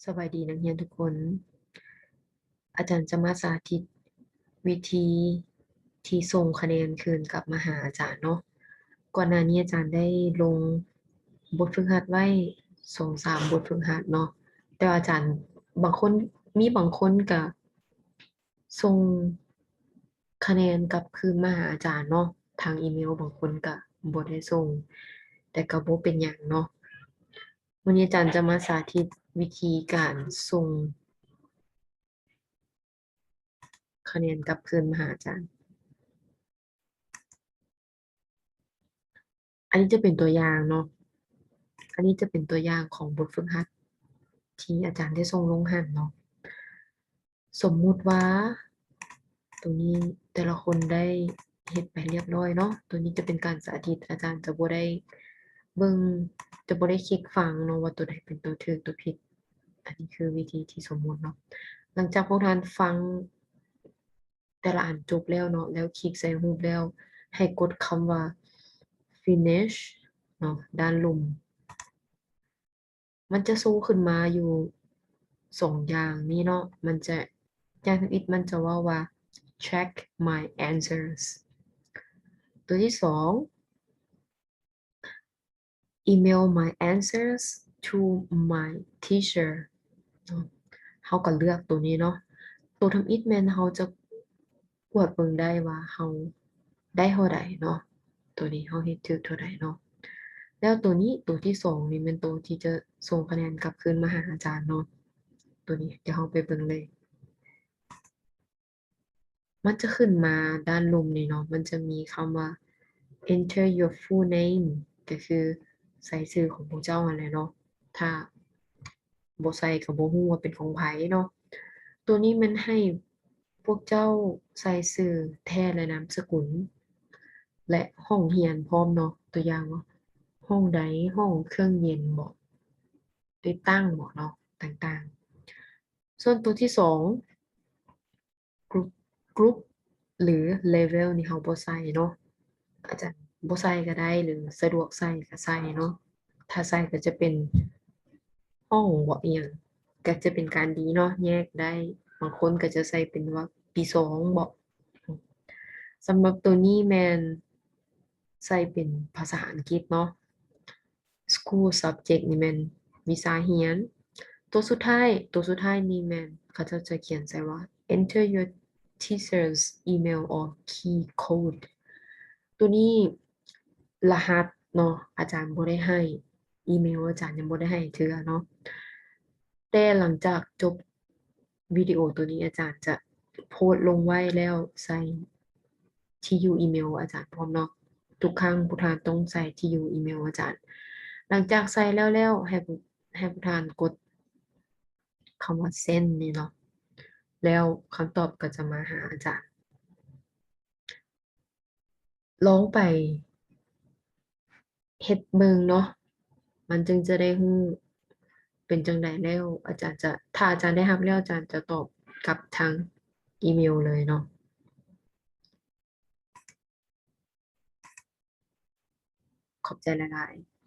ສະບາຍດີນັກຮຽນທຸກຄົນ. ອາຈານຈະມາສາທິດວິທີທີ່ສົ່ງຄະແນນຄືນກັບມາຫາອາຈານເນາະ. ກ່ອນໜ້ານີ້ອາຈານໄດ້ລົງບົດຝຶກຫັດໄວ້ສອງສາມບົດຝຶກຫັດເນາະ, ແຕ່ວ່າອາຈານ ບາງຄົນ ມີບາງຄົນກະສົ່ງຄະແນນກັບຄືນມາຫາອາຈານເນາະ ທາງອີເມວ, ບາງຄົນກະບໍ່ໄດ້ສົ່ງ ແຕ່ກະບໍ່ເປັນຫຍັງເນາະ. ມື້ນີ້ອາຈານຈະມາສາທິດວິທີການສົ່ງຄະແນນກັບຄືນມາຫາອາຈານ. ອັນນີ້ຈະເປັນຕົວຢ່າງເນາະ, ອັນນີ້ຈະເປັນຕົວຢ່າງຂອງບົດຝຶກຫັດທີ່ອາຈານໄດ້ສົ່ງລົງຫັ້ນເນາະ. ສົມມຸດວ່າ ໂຕນີ້ແຕ່ລະຄົນໄດ້ເຮັດໄປລຽບລ້ອຍເນາະ. ໂຕນີ້ຈະເປັນການສາທິດ, ອາຈານຈະບໍ່ໄດ້ເບິ່ງ, ຈະບໍ່ໄດ້ເຊັກຟັງເນາະວ່າໂຕໃດເປັນໂຕຖືກໂຕຜິດ. ອັນນີ້ຄືວິທີທີ່ສົມມຸດເນາະ. ຫຼັງຈາກພວກທ່ານຟັງແຕ່ລະອັນຈົບແລ້ວເນາະ, ແລ້ວຄລິກໃສ່ຮູບແລ້ວ, ໃຫ້ກົດຄຳວ່າ finish ເນາະ, ດ້ານລຸ່ມ. ມັນຈະໂຊຂຶ້ນມາຢູ່ສອງຢ່າງນີ້ເນາະ, ມັນຈະ ຢ່າງທຳອິດມັນຈະເວົ້າວ່າ check my answers. ຕົວທີສອງ email my answers to my teacher ເນາະ. ເຮົາກໍເລືອກຕົວນີ້ເນາະ. ຕົວທຳອິດແມ່ນເຮົາຈະ ກວດເບິ່ງໄດ້ວ່າເຮົາໄດ້ເທົ່າໃດເນາະ, ໂຕນີ້ເຮົາເຮັດຖືກເທົ່າໃດເນາະ. ແລ້ວໂຕນີ້ ໂຕທີສອງນີ້ແມ່ນໂຕທີ່ຈະສົ່ງຄະແນນກັບຄືນມາຫາອາຈານເນາະ. ໂຕນີ້ດຽວເຮົາໄປເບິ່ງເລີຍ. ມັນຈະຂຶ້ນມາດ້ານລຸ່ມນີ້ເນາະ, ມັນຈະມີຄຳວ່າ enter your full name ກໍຄືໃສ່ຊື່ຂອງພວກເຈົ້າຫັ້ນແຫຼະເນາະ. ຖ້າ ບໍ່ໃສ່ກໍບໍ່ຮູ້ວ່າເປັນຂອງໃຜເນາະ. ໂຕນີ້ແມ່ນໃຫ້ພວກເຈົ້າໃສ່ຊື່ແທ້ ແລະ ນາມສະກຸນ ແລະ ຫ້ອງຮຽນພ້ອມເນາະ. ຕົວຢ່າງວ່າ ຫ້ອງໃດ, ຫ້ອງເຄື່ອງເຢັນບໍ, ຕິດຕັ້ງບໍເນາະ, ຕ່າງໆ. ສ່ວນໂຕທີສອງ group group ຫຼື level ນີ້ເຮົາບໍ່ໃສ່ເນາະ, ອາດຈະບໍ່ໃສ່ກໍໄດ້ ຫຼື ສະດວກໃສ່ກໍໃສ່ເນາະ. ຖ້າໃສ່ກໍຈະເປັນຫ້ອງບໍ ອີ່ຫຍັງ ກໍຈະເປັນການດີເນາະ, ແຍກໄດ້. ບາງຄົນກໍຈະໃສ່ເປັນວ່າປີສອງບໍ. ສຳລັບໂຕນີ້ແມ່ນໃສ່ເປັນພາສາອັງກິດເນາະ. School subject ນີ້ແມ່ນວິຊາຮຽນ. ຕົວສຸດທ້າຍ ຕົວສຸດທ້າຍນີ້ແມ່ນເຂົາເຈົ້າຈະຂຽນໃສ່ວ່າ enter your teacher's email or key code. ຕົວນີ້ລະຫັດເນາະ, ອາຈານບໍ່ໄດ້ໃຫ້, ອີເມວອາຈານຍັງບໍ່ໄດ້ໃຫ້ເທື່ອເນາະ. ແຕ່ຫຼັງຈາກຈົບ ວິດີໂອໂຕນີ້ອາຈານຈະໂພສລົງໄວ້ແລ້ວໃສ່ທີ່ຢູ່ອີເມວອາຈານພ້ອມເນາະ. ທຸກຄັ້ງພວກທ່ານຕ້ອງໃສ່ທີ່ຢູ່ອີເມວອາຈານ. ຫຼັງຈາກໃສ່ແລ້ວແລ້ວ ໃຫ້ ໃຫ້ພວກທ່ານກົດຄຳວ່າ send ນີ້ເນາະ, ແລ້ວຄຳຕອບກໍຈະມາຫາອາຈານ. ລອງໄປເຮັດເບິ່ງເນາະ, ມັນຈຶ່ງຈະໄດ້ຮູ້ເປັນຈັ່ງໃດແລ້ວອາຈານຈະ, ຖ້າອາຈານໄດ້ຮັບແລ້ວ ອາຈານຈະຕອບກັບທາງອີເມວເລີຍເນາະ. ຂອບໃຈຫຼາຍໆ.